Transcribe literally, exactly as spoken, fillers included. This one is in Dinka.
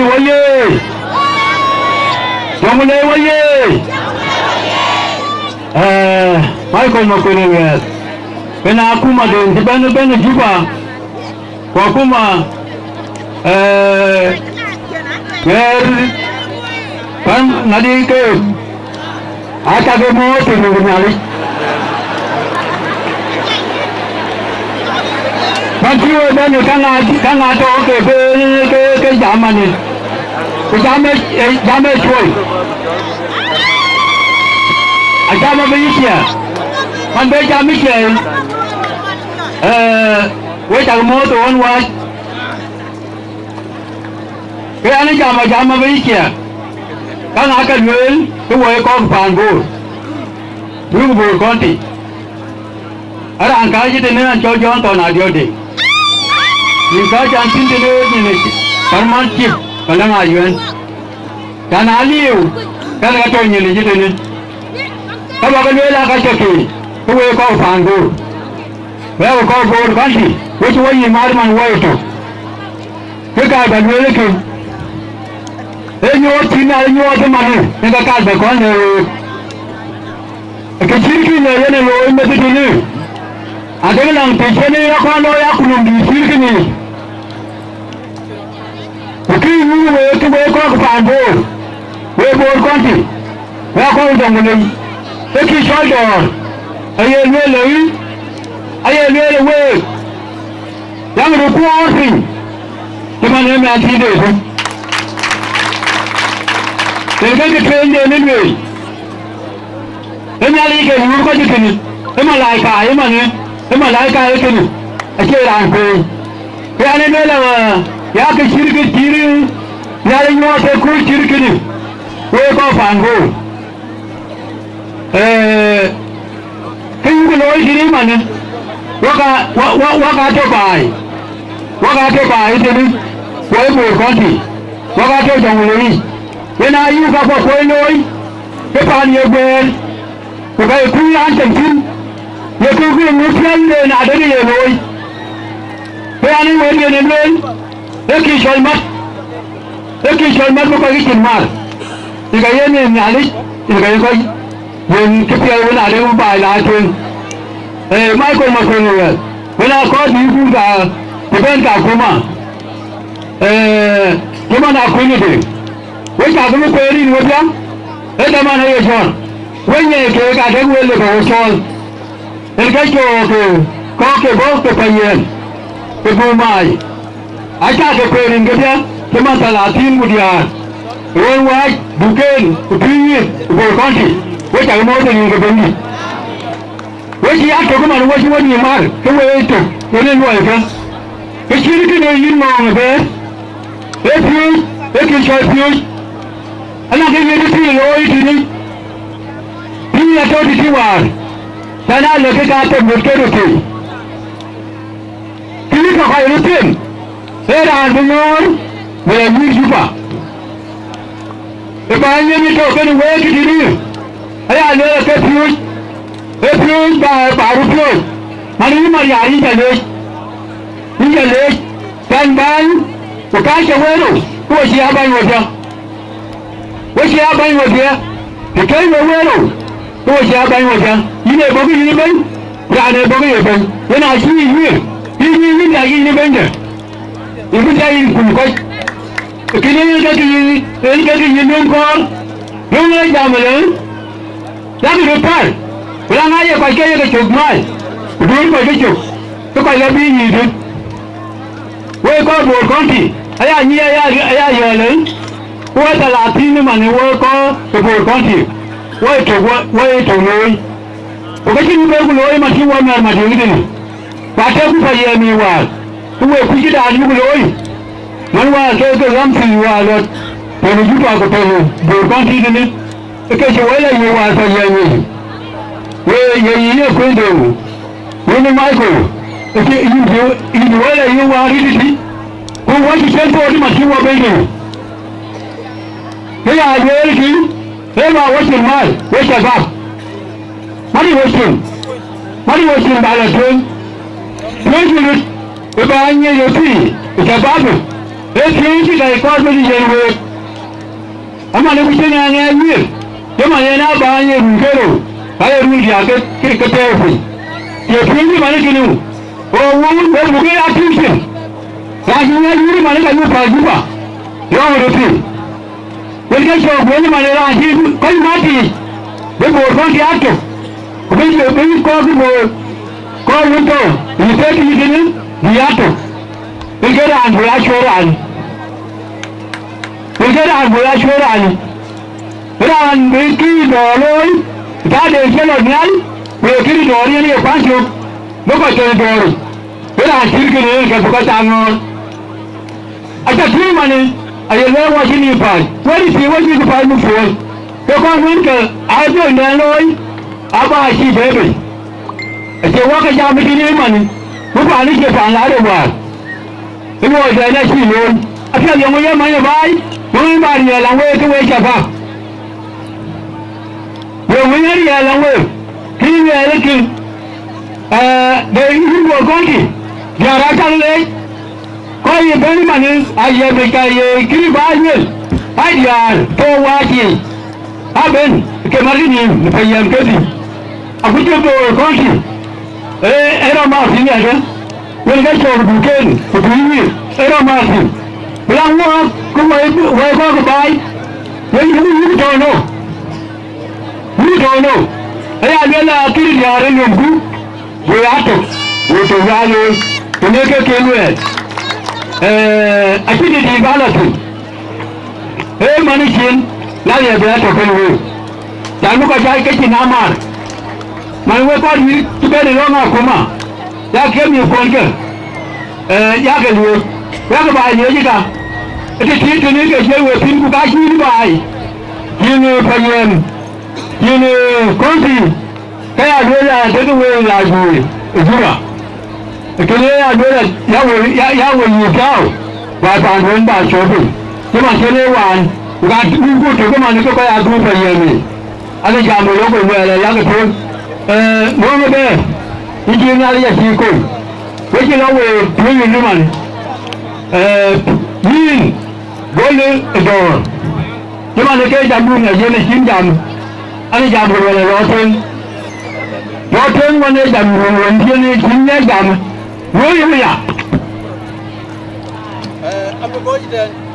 Woye! Jonglei woye! Eh, Michael Makuei Lueth. Kën akuma den cï bɛ̈n, bɛ̈n Juba. Ku akuma, eh, ŋɛɛr pan ŋadï ke. Aca ke mɔ̈ɔ̈r tënë Nhialic. Bäk cï we bɛ̈n ë käŋ aa, käŋ aa tɔ̈ ke, ke, ke, ke jam anë. Ku jam ë, ë, jam ë cuɔi. Ajam abï yï ciɛɛr. Man bï jam yï ciɛɛr. Ee, we cak mɔ̈ɔ̈th ë ɣɔn wääc. Ke an, jam, ajam abï yï ciɛɛr. Käŋ aa ke lueel, ke wɔ ye kɔc paan Bor. Wïk Bor County. Araan kääc tënë an cɔl John Thon Adiɔ̈ɔ̈t Deŋ. Nyin kääc an cïn tënë nyin ë paramount chief, ka läŋ ayuɛ̈n. Can aliu, kɛn ka tɔ̈ nyin ë cï tënë. Ka bä ke lueel aa ka cä ke, ke wek kɔc paan Bor. Wek kɔc Bor County, wec wɔ yï mar man wɔ ëtök. Kë kaar bä lueel ë kë, ee nyuɔɔth cïn na nyuɔɔth ëmanë, në ka kaar bä kɔn lëu. Kë cït kï lɔ yen ë looi meth tënë, adek läŋ të cïn ë ya kɔn looi akulum dïït cït kënë. Ku kï nyuc week, kï week kɔc paan Bor, week Bor County, week kɔc Jonglei, ee kï cɔl dɔ̈ɔ̈r, aye lueel ë, aye lueel ë week, yak röt kuɔɔr piny, cï man ë mɛnh thiin de thïn. Yen ke kë tueŋden ë lueel. Ë Nhialic ke nyuur kɔc ë kënë, ë malaika ë manë, ë malaika ë kënë, acie raan kueeny. Ke an, ë lueel, ë, ya kë cït kë cït Nhialic nyuɔɔth ë kuc cït kënë, wek kɔc paan Bor. Ee, kë yuk looi tënë manë, waka, wa, wa, waka tɔ̈ baai, waka tɔ̈ baai tënë, wɔ ë Bor County, waka tɔ̈ Jonglei. Yen ayuk ka kuɔth kuɔc looi, ke paan ye guɛɛr, ku ka ye kuc raan cam thïn, ye kë kuc ŋut piɔ̈nden adekë ye looi. Ke an, ë wëëtden ë lueel, ee kï cɔl mat, ee kï cɔl mat bï kɔc ke cin maar, ë ka yen ë Nhialic, ë ka ye kɔc yen kë piɛth wën adekë bï baai la tueŋ. Ee, Michael Makuei Lueth, wën aa kɔɔr bï yï kuur ka, të bɛ̈n ka akuma, ee, cï man akuny ëdë. Wek cakë bï kueer rin wedhia, ee dhamana ye cɔɔr, wek nyɛɛi keek adek wël ë ke we cɔɔl, en ke cöök ke kɔ̈k ke bɔ̈ ke Panyɛn, ke Bumai, acakë kueer rin kedhia, cï man thalathin ku diäär, ɣööt wääc, Duken, ku Tuïc East, ku Bor County, wek cakë mɔ̈ɔ̈th ë rin ke Bɛ̈nydït. Wek cï ya tök ëmën, wek cï wek nyïïn määr, ke wek ë tök, yen ë luɔikë. Ke cït kënë yïn ŋɔɔŋ ë bɛ̈ɛ̈r, ee piööc, ee kï cɔl piööc, anɔŋ ke yen ë tïï looi tënë, tïï atɔ̈ tëtï wäär, cän aa lëk ke ka them röt ke röt tei. Kë yï ka kɔc röt them, ee raan bï ŋɔ̈ɔ̈r, bï ya nyïïr Juba. Ë bäny yen ë tɔ̈ kënë week tëtïï, aya lueel ake piööc, ee piööc bä, bä röt piööc, man yï Mariaar yïn ca leec, yïn ca leec, kɛn bäny, ku ka cä wël rou, ku we cï aa bäny wedhie, we cï aa bäny wedhie, të kɛ̈n we wël rou, ku we cï aa bäny wedhie, yïn ee bɔ̈ ke yïn ë bɛ̈ny, raan ee bɔ̈ ke ye bɛ̈ny, yen acï yï wiëër, yïn yïn yïn dak yïn ë bɛ̈nyde. Yïn bï jai yïn kuny kɔc. Kënë yen ke kë yï, yen ke kë yï luöŋ kɔɔr. Luöŋ ë jam ëlë, yak röt päl. Ku la ŋa ye kɔc ke ye ke cök mäl, ku duööny kɔc ke cök, ke kɔc la bï nyïïdï. Wek kɔc Bor County, aya nyic, aya, aya yɔ̈ɔ̈l ëlë. Ku wek thalathïn ëmën ë wek kɔc ke Bor County, wek tök, wek, wek tök looi. Ku ka cïn bï ku looi mat cï wɔ mɛ̈r mat yöŋ tënë. Ku ateku Panyɛn ë wäär, ku wek kuc këdan yuk looi, man wäär ke ke ɣäm thïn wäär lɔt, tɔ̈ në Juba ku tɔ̈ në Bor County tënë, ë ke cï wɛl ayï wäär Panyɛn yic. Wek ye yïn ye kuënde, wën ë Michael, ë cï yïn cï, yïn cï wɛl ayï wäär rït tïtï, ku wɔ cï cen thook mat cï wɔ bɛ̈n tënë. Kë ya lueel kï, ee bä wɔ cin määr, wek shabab. Mari wecin, mari wecin ba la tueŋ. Tueŋ cï röt, ë bä ŋiɛc ë pïïr ë shabab. Ee piööny cï gäi kɔɔr bï yen week. Aman, ku cïn ŋɛk ŋɛk wiël, cï man yen aa bääny ye run ke rou, ka ye run diäk ke, ke, ke tɛ̈ɛ̈u piny. Ye piööny cï man ë kënë wu, go wun, go buk ë atïŋ cin. Raan cï ŋɛk wiël man ë ka yök päl Juba, yɔ̈ɔ̈k röt piny. Wën ke cɔɔk wël man ë raan cï kɔc mat yiic, bï boor kɔn tiaak tök, ku bï, bï kɔɔr bï boor kɔɔr wën tɔ̈ ë tëëk yic tënë bï aa tök. Wën ke raan bï aa cuɔ̈r raan. Wën ke raan bï aa cuɔ̈r raan. Raan bï kï dɔ̈ɔ̈r looi, thaade cï lɔ nhial, ku ye kï dɔ̈ɔ̈r yen ye kuany cök, bï kɔc tɔ̈ dɔ̈ɔ̈r. Raan cït kënë yen ke bï kɔc thaak ŋɔ̈ɔ̈r. Aca tïŋ manë, aye luɛɛl wɔ cï nïïm päl, wɛ̈t ë thiëëk wɔ cï kë päl muk thuɔɔl, ke kɔn wën ke aa dhönyden looi, aba acï bɛ̈ɛ̈i bei. Acie wɔ ke jam ë tïŋ ë manë, ku paan ë cie paan laarë wäär, ë luɔidɛn acï looi. Apiɛth yeŋö ye many ë baai, yeŋö ye ba riɛl aŋ wek ke wek cä bäk. Ye wëny ë riɛl aŋ wek, kï riɛl ë kï, ee, de yïn Bor County, diäär aa cak leec, kɔc ye bɛ̈n manë, aye mec ka ye kï bä luel, aa diäär tɔ̈ wac yiic, aa bɛ̈n ke mat nïïm në pɛ̈i yɛn kedhie, aku cï Bor County, ee, ee rɔt mat thïn yɛn ke, wën ke cɔɔk duken, ku duinyï, ee rɔt mat thïn. Bï laŋ wɔ, ku wɛi, wɛi kɔ̈k baai, wek yïk, yïk tɔ̈u nɔ. Wun tɔ̈u nou, aya luel a kiri diäär ë luömku, wek aa tök, wek tök aa looi, ku nek ke ke luɛɛl. Ee, acïn dït bä lɔ thïn. Ee, man ë cin, la ye bɛ tök kën wek. Cä nu kɔc cä ke cin amaar. Man wek kɔc wïïk cï ben ë lɔ̈ŋ akuma, ya ke mïth kuɔnkë. Ee, yakë luööc, yakë baai luööc ë ka. Ë të tiit tënë ke jiël we piny, ku ka cïï baai. Yïn, ee, Payuɛɛm, yïn, ee, Kɔ̈nthii, ke ya lueel adekë week la juöör ë Juba. Kënë ya lueel, ya we, ya, ya we yï tääu, ba paanduön ba cɔ̈ɔ̈k piny. Cï man cïn ee waan, ku ka wïc ku tök man ke kɔc aa dhuur Payuɛɛm yiic. Ade jam ë lok ë luɛɛl ë yak ë tueŋ. Ee, luɔŋ ë bɛ̈ɛ̈r, yïn cï Nhialic acï kony, we cï lɔ we tueŋ ë lïman. Ee, yïn, gol ë dɔ̈ɔ̈r. Cï man ë ke jam wun ë yen ë cïn jam, an, jam ë luɛɛl ë lɔ tueŋ. Lɔ tueŋ wën ë jam wun wën cïn ë cïn ë jam. Woi ë ya. Ee, abï kɔc tɛ̈n.